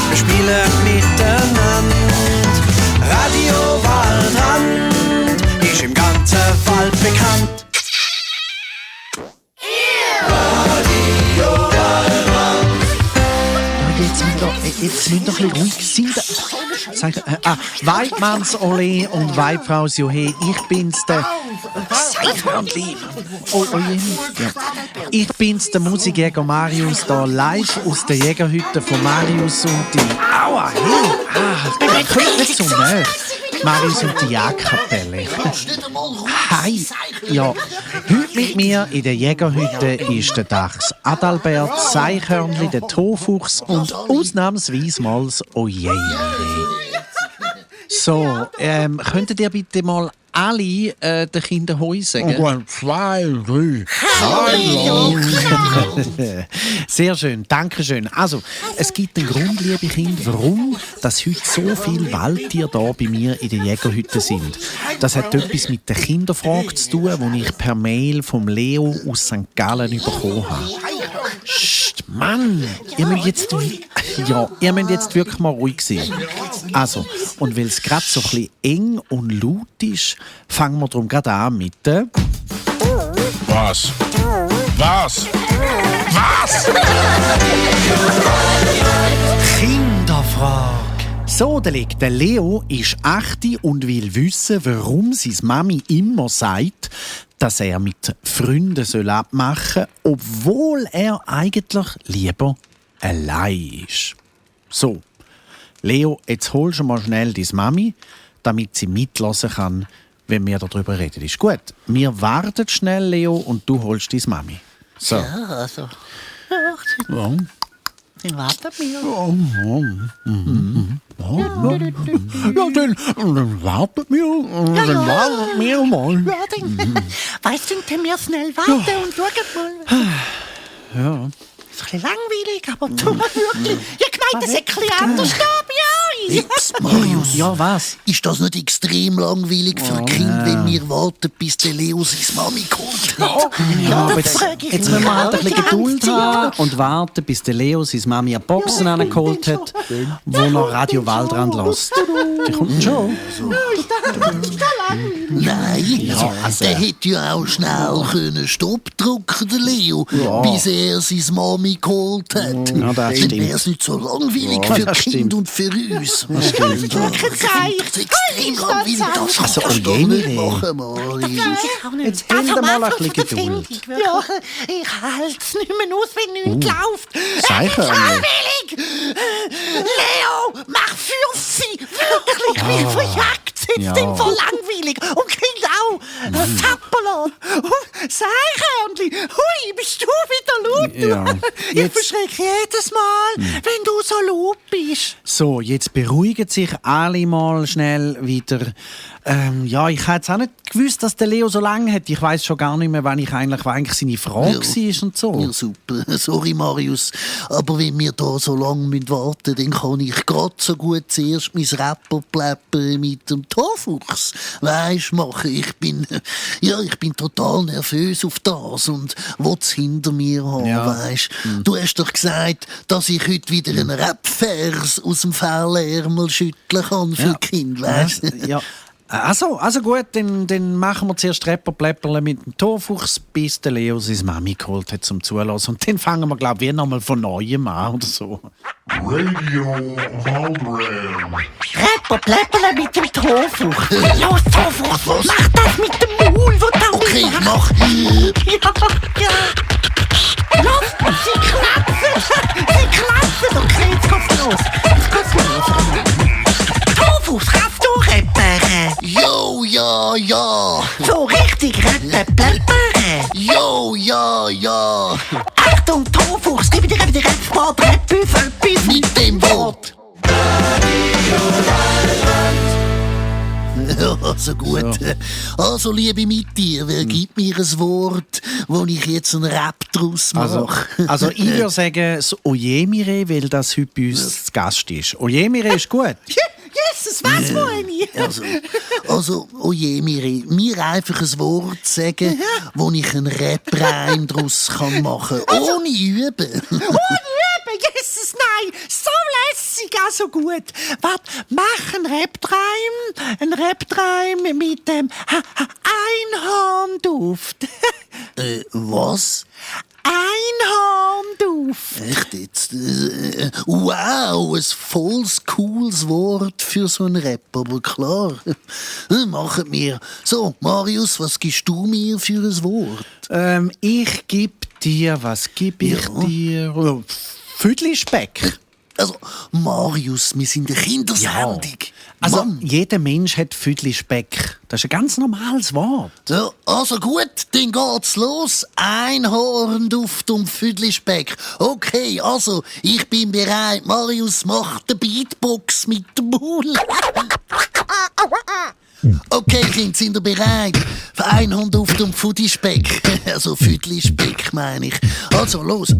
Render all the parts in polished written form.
Wir spielen miteinander. Radio Waldrand ist im ganzen Wald bekannt. Radio Waldrand. Jetzt müsst ihr ein bisschen ruhig sein. Weidmannsolé und Weidfraus Johe, ich bin's der Seichhörnli. Ja. Ich bin's der Musikjäger Marius, da live aus der Jägerhütte von Marius und die... Aua, hey! Kommt nicht so näher. Marius und die Jagdkapelle. Hi! Ja, heute mit mir in der Jägerhütte ist der Dachs Adalbert, Seichhörnli, der Tofuchs und ausnahmsweise mal das Ojej. So, könntet ihr bitte mal alle den Kindern Hoi sagen? Oh, 2, 3. Hallo! Sehr schön, danke schön. Also, es gibt einen Grund, liebe Kinder, warum dass heute so viele Waldtiere hier bei mir in der Jägerhütte sind. Das hat etwas mit der Kinderfrage zu tun, die ich per Mail vom Leo aus St. Gallen bekommen habe. Psst, Mann! Ihr müsst jetzt wirklich mal ruhig sein. Also, und weil es gerade so ein bisschen eng und laut ist, fangen wir darum gerade an mit der... Was? Kinderfrage. So, der Leo ist 8 und will wissen, warum seine Mami immer sagt, dass er mit Freunden abmachen soll, obwohl er eigentlich lieber allein ist. So, Leo, jetzt holst du mal schnell deine Mami, damit sie mitlassen kann, wenn wir darüber reden. Ist gut. Wir warten schnell, Leo, und du holst deine Mami. So. Ja, also. Ja. Dann wartet mir. Ja, dann wartet mir mal. Ja, dann. Weißt du, dann wir schnell warten und schauen mal. Ja. Ist ein bisschen langweilig, aber tu mal wirklich. Ich gemeint, das ist ein bisschen anders da bei uns. Jetzt, Marius. Ja, was? Ist das nicht extrem langweilig für Kind, wenn wir warten, bis der Leo seine Mami kommt? Ja, aber jetzt müssen wir halt ein bisschen Geduld haben und warten, bis der Leo seine Mami eine Boxen angeholt hat, wo noch Radio Waldrand lässt. Die kommt schon. Nein, der hätte ja auch schnell können Stopp drücken, der Leo, bis er seine Mami geholt hat. Ja, das Dann stimmt. wäre es nicht so langweilig für das Kind stimmt. und für uns. Das stimmt. Das ist extrem langweilig. Das Also, kannst du oh je, nicht nee. machen, Marius. Jetzt haben wir mal ein bisschen Geduld. Ja, ich halte es nicht mehr aus, wenn nichts läuft. Seichhörnli. Langweilig! Leo, mach für sie! Wirklich, mich verjagt es jetzt Ja. voll langweilig. Und Kind auch. Zappelon. Seichhörnli. Hui, bist du wieder laut? Ja. Ich Jetzt- verschrecke jedes Mal, wenn du so laut bist. So, jetzt beruhigen sich alle mal schnell wieder. Ja, ich hätte jetzt auch nicht gewusst, dass der Leo so lange hat. Ich weiss schon gar nicht mehr, wann eigentlich seine Frage war und so. Ja, super. Sorry, Marius. Aber wenn wir da so lange warten müssen, dann kann ich gerade so gut zuerst mein Rapperpläppern mit dem Torfuchs machen. Ich bin total nervös auf das und will es hinter mir haben, Ja. weisst. Du hast doch gesagt, dass ich heute wieder einen Rapvers aus dem Fellärmel schütteln kann für die Kinder, weisst. Ja. Also gut, dann machen wir zuerst Rapperpläpperle mit dem Torfuchs, bis der Leo seine Mami geholt hat zum Zulassen. Und dann fangen wir, glaube ich, nochmal von Neuem an oder so. Radio Waldrand. Pläpperle mit dem Tofuch. Los, Tofuch, mach das mit dem Maul, wo da Okay, ich rüber. mach. Ja. Los, sie klappen. Okay, jetzt geht's los. Tofuch, kannst du reppern? Jo, ja. So richtig pläppern. Ja. Achtung, Tofuchs, gib dir ein Reppwort, Reppbüffel, bis Mit dem Wort. Also gut. Also, liebe Mittier, wer gibt mir ein Wort, wo ich jetzt einen Rap draus mache? Also ich würde sagen, das Ojemire, weil das heute bei uns zu Gast ist. Ojemire ist gut. Jesus, was meine ich? Also, oje, mir einfach ein Wort sagen, wo ich einen Rap-Reim draus machen kann. Ohne Üben. Jesus, nein, so lässig, also gut. Warte, mach einen Rap-Reim mit dem Einhornduft. Was? Einhornduft. Echt jetzt? Wow, ein voll cooles Wort für so einen Rap, aber klar. Machen wir. So, Marius, was gibst du mir für ein Wort? Ich gebe dir, was gebe ich dir? Oh, Füdli-Speck. Also, Marius, wir sind eine Kindersendung. Also, Mann. jeder Mensch hat Füdli-Speck. Das ist ein ganz normales Wort. Ja, also gut, dann geht's los. Einhornduft und Füdli-Speck. Okay, also, ich bin bereit. Marius macht den Beatbox mit dem Maul. Okay, Kinder, sind ihr bereit? Für Einhornduft und Füdli-Speck. Also Füdli-Speck, meine ich. Also, los.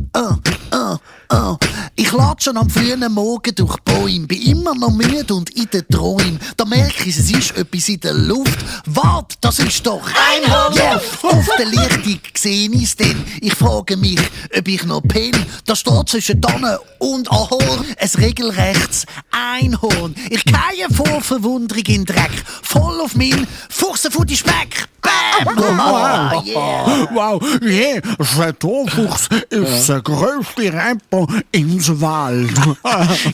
Ich latsche am frühen Morgen durch die Bäume, bin immer noch müde und in den Träumen. Da merke ich, es ist etwas in der Luft. Wart, das ist doch Einhorn! Yeah. Auf der Lichtung sehe ich es denn. Ich frage mich, ob ich noch penne. Da steht zwischen Tanne und Ahorn ein regelrechtes Einhorn. Ich gehe vor Verwunderung in den Dreck, voll auf meinen Fuchsenfutti-Speck. Bam! Oh, yeah. Wow, yeah, der Torfuchs ist der grösste Rapper ins Wald.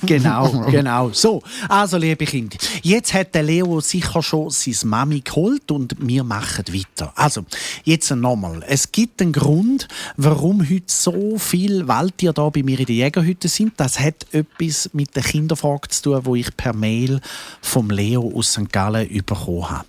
Genau. So, also liebe Kinder, jetzt hat der Leo sicher schon seine Mami geholt und wir machen weiter. Also, jetzt nochmal. Es gibt einen Grund, warum heute so viele Waldtiere da bei mir in der Jägerhütte sind. Das hat etwas mit der Kinderfrage zu tun, die ich per Mail vom Leo aus St. Gallen bekommen habe.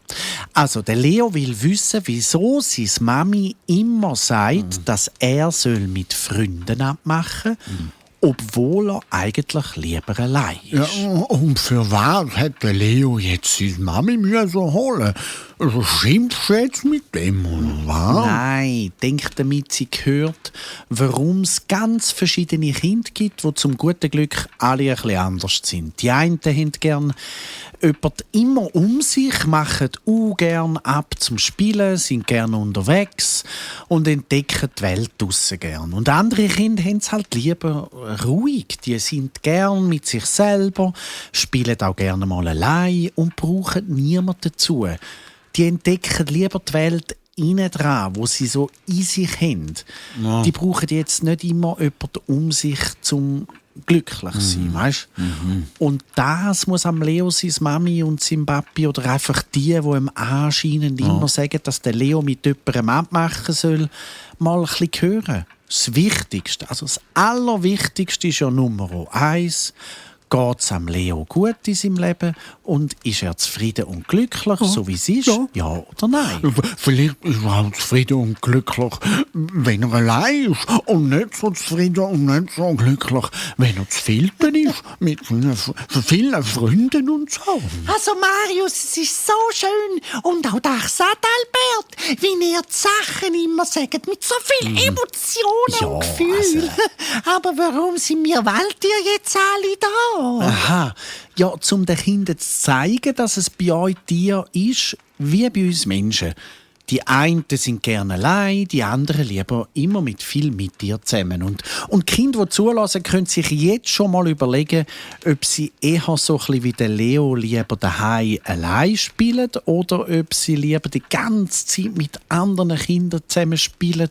Also, der Leo will wissen, wieso seine Mami immer sagt, dass er mit Freunden abmachen soll, obwohl er eigentlich lieber allein ist. Ja, und für was hat der Leo jetzt seine Mami müssen holen? Also schimpfst du jetzt mit dem, oder was? Nein, denkt damit, sie gehört, warum es ganz verschiedene Kinder gibt, die zum guten Glück alle ein bisschen anders sind. Die einen haben gern jemand immer um sich, machen gern ab zum Spielen, sind gern unterwegs und entdecken die Welt draussen gern. Und andere Kinder haben es halt lieber ruhig. Die sind gern mit sich selber, spielen auch gerne mal allein und brauchen niemanden dazu. Die entdecken lieber die Welt innen dran, wo sie so in sich haben. Ja. Die brauchen jetzt nicht immer jemanden um sich zum glücklich sein, weißt? Und das muss am Leo seine Mami und sein Papi oder einfach die ihm anscheinend immer sagen, dass der Leo mit jemandem abmachen soll, mal ein bisschen hören. Das Wichtigste, also das Allerwichtigste ist ja Nummer 1. Geht es am Leo gut in seinem Leben und ist er zufrieden und glücklich, so wie es ist? Ja oder nein? Vielleicht ist er auch zufrieden und glücklich, wenn er allein ist. Und nicht so zufrieden und nicht so glücklich, wenn er zu viel ist, mit vielen Freunden und so. Also Marius, es ist so schön und auch das Adalbert, wie ihr die Sachen immer sagt, mit so viel Emotionen und Gefühl. Aber warum sind wir Waldtiere jetzt alle da? Aha, ja, um den Kindern zu zeigen, dass es bei euch Tier ist, wie bei uns Menschen. Die einen sind gerne allein, die anderen lieber immer mit viel mit dir zusammen. Und die Kinder, die zulassen, können sich jetzt schon mal überlegen, ob sie eher so ein bisschen wie der Leo lieber daheim allein spielen oder ob sie lieber die ganze Zeit mit anderen Kindern zusammen spielen.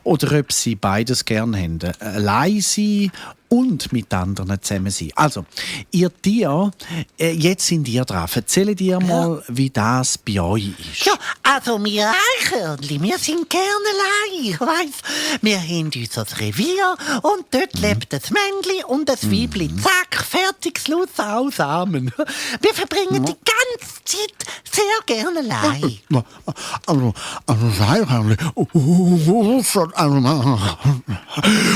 Oder ob sie beides gerne haben. Allein sein und mit anderen zusammen sein. Also, ihr Tier, jetzt sind ihr dran. Erzählt dir mal, wie das bei euch ist. Ja, also wir Eichhörnchen, wir sind gerne allein. Ich weiss, wir haben unser Revier und dort lebt das Männchen und das Weibchen. Zack, fertig, Schluss, aus, Amen. Wir verbringen die ganze Zeit sehr gerne allein. Also das Eichhörnchen,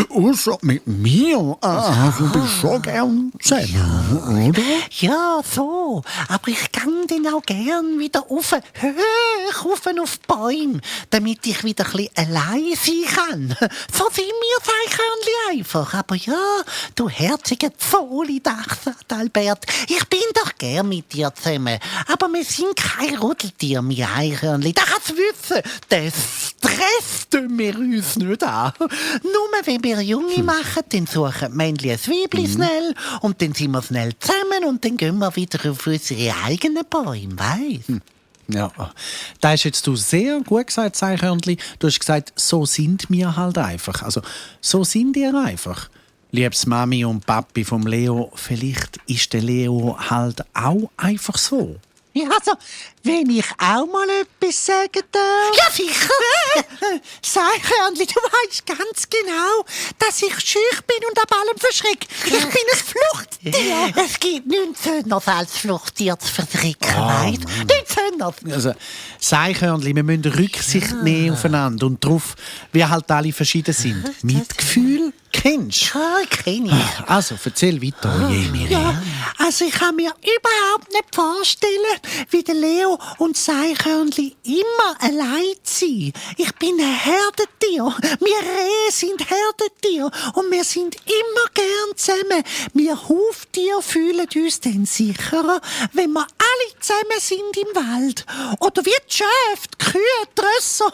ausser mit mir, Du bist schon gern zusammen, oder? Ja, so. Aber ich gang dann auch gern wieder hoch auf die Bäume, damit ich wieder ein bisschen allein sein kann. So sind wir Eichhörnchen einfach. Aber ja, du herziger Zoli-Dachs, Albert, ich bin doch gern mit dir zusammen. Aber wir sind kein Rudeltier, wir Eichhörnchen. Da kannst du wissen, das Stress tun wir uns nicht an. Nur wenn wir Junge machen, dann suchen die Männchen ein Weibchen schnell und dann sind wir schnell zusammen und dann gehen wir wieder auf unsere eigenen Bäume, weißt? Ja, da hast jetzt du sehr gut gesagt, Eichhörnchen. Du hast gesagt, so sind wir halt einfach. Also, so sind ihr einfach. Liebes Mami und Papi vom Leo, vielleicht ist der Leo halt auch einfach so. Ja, also, wenn ich auch mal etwas sagen darf. Ja, sicher. Eichhörnchen, du weißt ganz genau, dass ich schüch bin und ab allem verschrecke. Ich bin ein Fluchttier. Es gibt nichts Schöneres als Fluchttier zu verdrücken, weißt du? Nichts Schöneres. Also, Eichhörnchen, wir müssen Rücksicht nehmen aufeinander und darauf, wie halt alle verschieden sind. Mitgefühl kennst du? Ja, kenn ich. Also, erzähl weiter, Jemir. Ja, also ich kann mir überhaupt nicht vorstellen, wie der Leo und das Eichhörnchen immer allein sind. Ich bin ein Herdentier. Wir Rehe sind Herdentier und wir sind immer gern zusammen. Wir Huftiere fühlen uns dann sicherer, wenn wir alle zusammen sind im Wald. Oder wie die Schäfe, die Kühe, die Rösser,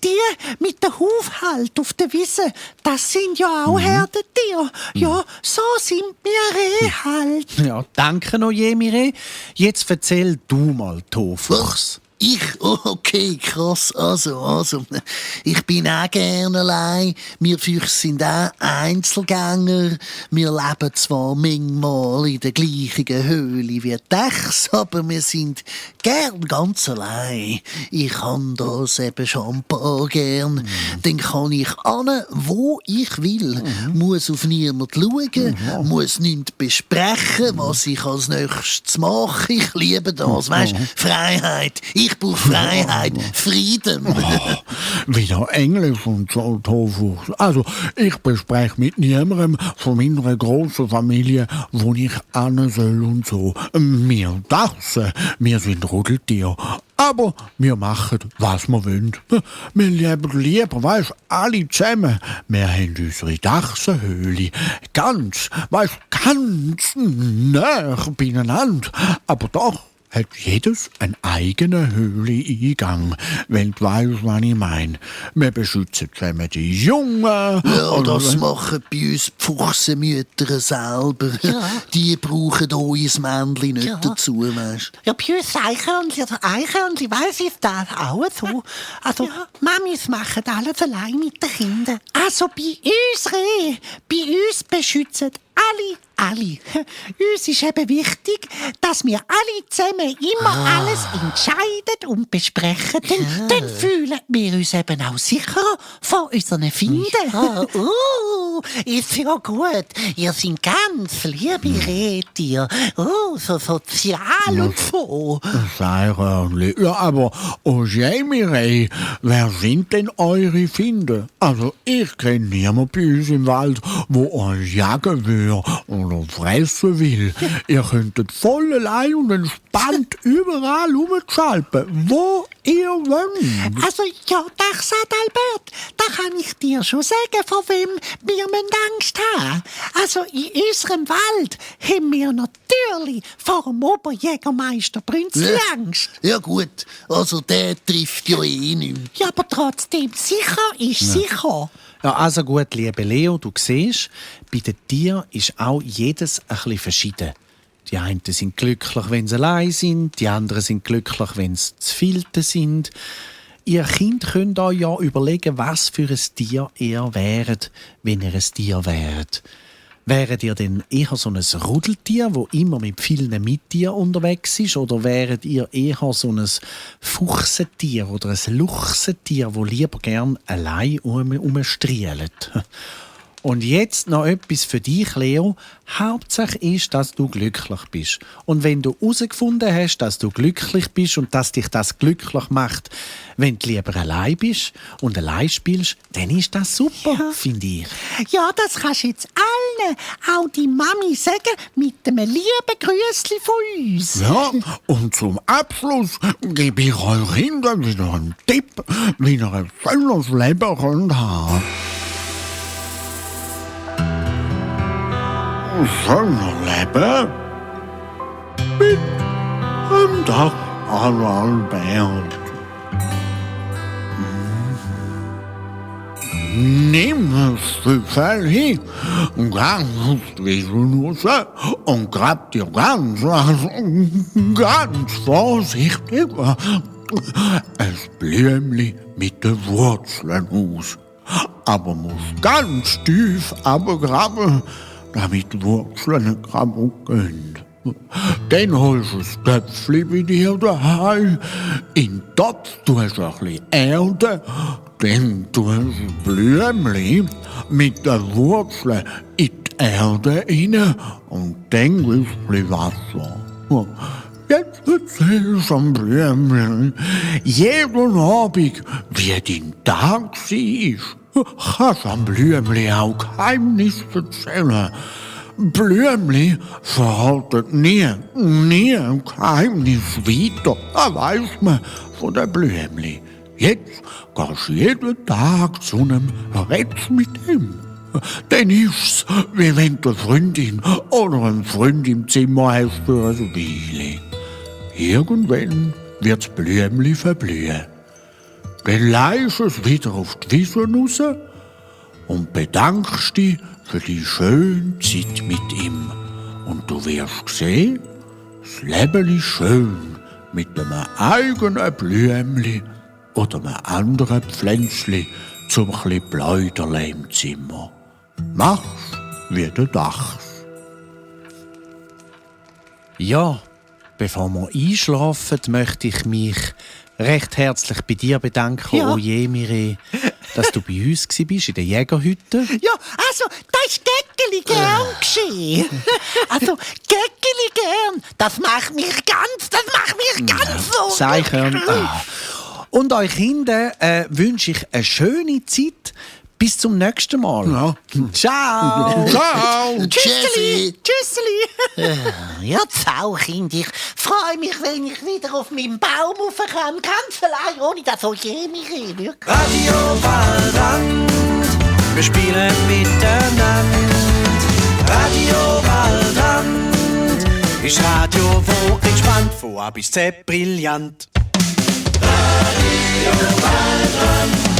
die mit der Huf halt auf der Wiese, das sind ja auch Herdentiere. Ja, so sind wir Rehe halt. Ja, danke noch, Jemire. Jetzt erzähl du mal, Tofuchs. Ich? Oh, okay, krass. Also, ich bin auch gerne allein. Wir Füchse sind auch Einzelgänger. Wir leben zwar manchmal in der gleichen Höhle wie die Dachs, aber wir sind gern ganz allein. Ich habe das eben schon ein paar gern. Dann kann ich hin, wo ich will. Muss auf niemand schauen, muss nichts besprechen, was ich als nächstes mache. Ich liebe das, weißt? Freiheit. Ich brauche Freiheit, Frieden. Wieder Englisch und so, Tofuchs. Also, ich bespreche mit niemandem von meiner grossen Familie, wo ich hin soll und so. Wir Dachsen, wir sind Rudeltier. Aber wir machen, was wir wollen. Wir leben lieber, weisst, alle zusammen. Wir haben unsere Dachsenhöhle. Ganz nah beieinander. Aber doch hat jedes einen eigenen Höhleeingang, wenn du weisst, was ich meine. Wir beschützen zusammen die Jungen. Ja, das machen bei uns die Fuchsenmütter selber. Ja. Die brauchen uns Männchen nicht dazu, weißt du. Ja, bei uns Eichhörnchen weiss ich das auch so. Also, Mamis machen alles allein mit den Kindern. Also, bei uns Rehe, bei uns beschützen alle. Uns ist eben wichtig, dass wir alle zusammen immer alles entscheiden und besprechen. Dann fühlen wir uns eben auch sicherer vor unseren Feinden. Ja. Ist ja gut. Ihr seid ganz liebe Rentiere. So sozial und so. Eichhörnchen. Ja, aber Jamie, wer sind denn eure Feinde? Also, ich kenne niemanden bei uns im Wald, wo euch jagen will oder fressen will. Ihr könntet voll allein und entspannt überall rumschalpen, wo ihr wollt. Also, ja, das sagt Albert. Da kann ich dir schon sagen, vor wem wir Angst haben. Also, in unserem Wald haben wir natürlich vor dem Oberjägermeister Brünzli Angst. Ja gut, also der trifft ja eh nichts. Ja, aber trotzdem, sicher ist sicher. Ja, also gut, liebe Leo, du siehst, bei den Tieren ist auch jedes ein bisschen verschieden. Die einen sind glücklich, wenn sie allein sind, die anderen sind glücklich, wenn sie zu vielte sind. Ihr Kind könnt euch ja überlegen, was für ein Tier ihr wäret, wenn ihr ein Tier wäret. Wäret ihr denn eher so ein Rudeltier, das immer mit vielen Mittieren unterwegs ist? Oder wäret ihr eher so ein Fuchsentier oder ein Luchsentier, das lieber gern allein rumstrielt? Und jetzt noch etwas für dich, Leo. Hauptsache ist, dass du glücklich bist. Und wenn du herausgefunden hast, dass du glücklich bist und dass dich das glücklich macht, wenn du lieber allein bist und allein spielst, dann ist das super, finde ich. Ja, das kannst du jetzt allen, auch die Mami, sagen, mit einem lieben Grüßli von uns. Ja, und zum Abschluss gebe ich euch Kindern wieder einen Tipp, wie ihr ein schönes Leben könnt haben. Ein schönes Leben mit dem Tag an Albert. Nimm das Stückchen hin, ganz zwischen raus und grab dir ganz vorsichtig ein Blümchen mit den Wurzeln aus. Aber musst ganz tief abgraben, damit die Wurzeln nicht kaputt gehen. Dann holst du das Töpfchen bei dir daheim, in den Topf tust du ein bisschen Erde, dann tust du das Blümchen mit den Wurzeln in die Erde rein und dann ein bisschen Wasser. Jetzt erzählst du am Blümchen jeden Abend, wie dein Tag war. Kannst am Blümchen auch Geheimnisse erzählen. Blümchen verhalten nie ein Geheimnis weiter. Das weiss man von den Blümchen. Jetzt gehst du jeden Tag zu einem Rätsch mit ihm. Dann ist's, wie wenn du eine Freundin oder einen Freund im Zimmer hast für eine Weile. Irgendwann wird das Blümchen verblühen. Dann leihst du es wieder auf die Wiese raus und bedankst dich für die schöne Zeit mit ihm. Und du wirst sehen, das Leben ist schön mit einem eigenen Blümchen oder einem anderen Pflänzchen zum bisschen Pläuderle im Zimmer. Mach's wie du dachst. Ja, bevor wir einschlafen, möchte ich mich recht herzlich bei dir bedanken, Ja. Oje Mire, dass du bei uns warst in der Jägerhütte. Ja, also, das ist Gäckeli gern geschehen. Also, Gäckeli gern, das macht mich ganz so. Seichern. Und euch Kinder wünsche ich eine schöne Zeit. Bis zum nächsten Mal. Ja. Ciao. Ciao! Tschüsseli. Tschüsseli. Ja, ciao, Kind. Ich freue mich, wenn ich wieder auf meinen Baum rauf kann. Ganz allein, ohne dass so mich wirklich. Radio Waldrand, wir spielen miteinander. Radio Waldrand ist Radio, wo entspannt, von A bis Z brillant. Radio Waldrand.